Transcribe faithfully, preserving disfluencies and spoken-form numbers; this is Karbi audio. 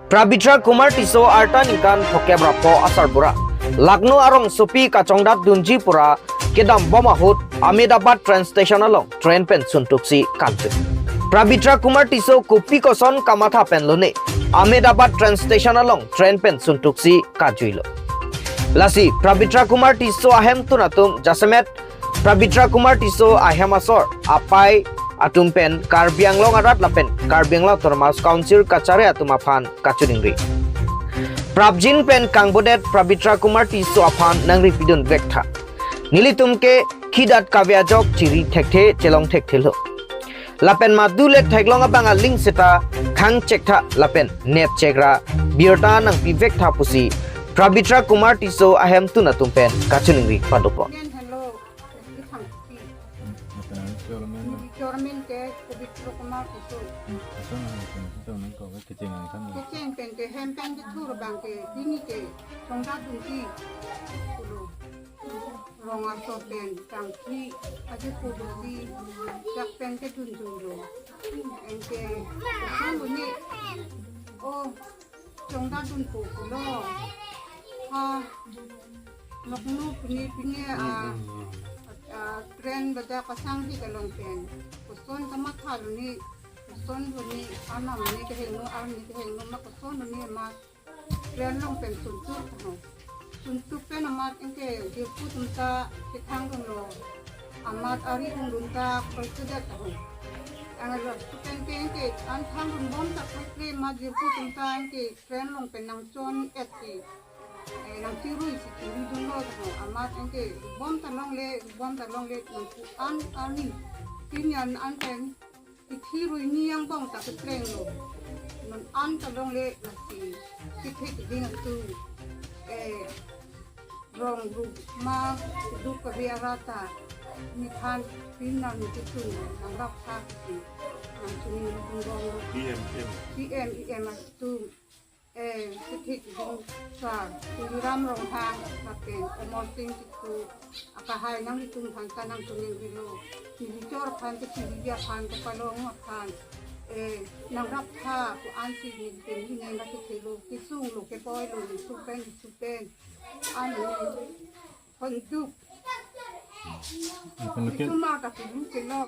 Pabitra Kumar Tisso arta ningkan phokep ra pho asarbura Lucknow arongsopi kachongdat dunji pura kedam bom ahut Ahmedabad train station along train pen suntuksi karjui. Pabitra Kumar Tisso kopi koson kamatha pen lone Ahmedabad train station along train pen suntuksi karjuilo. Lasi Pabitra Kumar Tisso ahemtun atum jasemet Pabitra Kumar Tisso ahem asor apai atum pen Karbi Anglong arat lapen Karbi Anglong Autonomous Council kachari atum aphan kachiningri. Prapjin pen kangbodet Pabitra Kumar Tisso aphan nangri pidun vektha. Nelitum ke khidat kave ajok chiri thekthe chelong thekthelo. Lapen madu le theklong abang aling seta khang chektha lapen nep chekra birta nangpi vektha pusi Pabitra Kumar Tisso ahemtun atum pen kachiningri padopon. Hello, Mister Thangpi. Mister Chairman. Mister Chairman ke Pabitra Kumar Tisso. Mister Chairman ko kecheng kan. Kecheng pen ke hem pen ke thur bang ke dini ke chongdat dunji pulo. Rong aso pen tangki aje pudusi jak pen ke dunjunlo. Anke kamu ni, oh, chongdat dunpo pulo. Ha, noknu pini pini, ah, ah, train bada kasangji kalong pen. Koson kamatha lo ni, koson lo ni, anam ni kehingno, arni kehingno, ma koson lo ni ma train along pen suntuk ho. Suntuk pen amat anke jirpo atum ta kethang dunlo. Amat ari hung dun ta kersudet ho. Anglo pen ke anke an thang dun bom ta khakre ma jirpo atum ta anke train along pen nangchon et si. Eh, nangchirui si chirui dunlo ho. Amat anke bom ta longle, bom ta longle nangpu an arni. Pini an an pen kethirui ni angbong ta keplenglo. Non an ta longle lasi kethek ding atum, eh, rong ru ma duk kave arata. Nephan pini nangtum nangrap tha si nangchini nangtum rong ru. E M, E M. E M, E M atum. Eh, kethek ding sar, Tuliram Ronghang, lapen Amar Sing Tisso, akahai nanglitum aphan ta nangchiningrilo. Neli chor aphan ke chiri aphan ke palong aphan. Eh, nangrap tha pu ansi neli pen hini nang kethelo, kesung lo kepoi lo, neli supen, neli supen. Ani, konduk. Neli suma ka pulu kelok.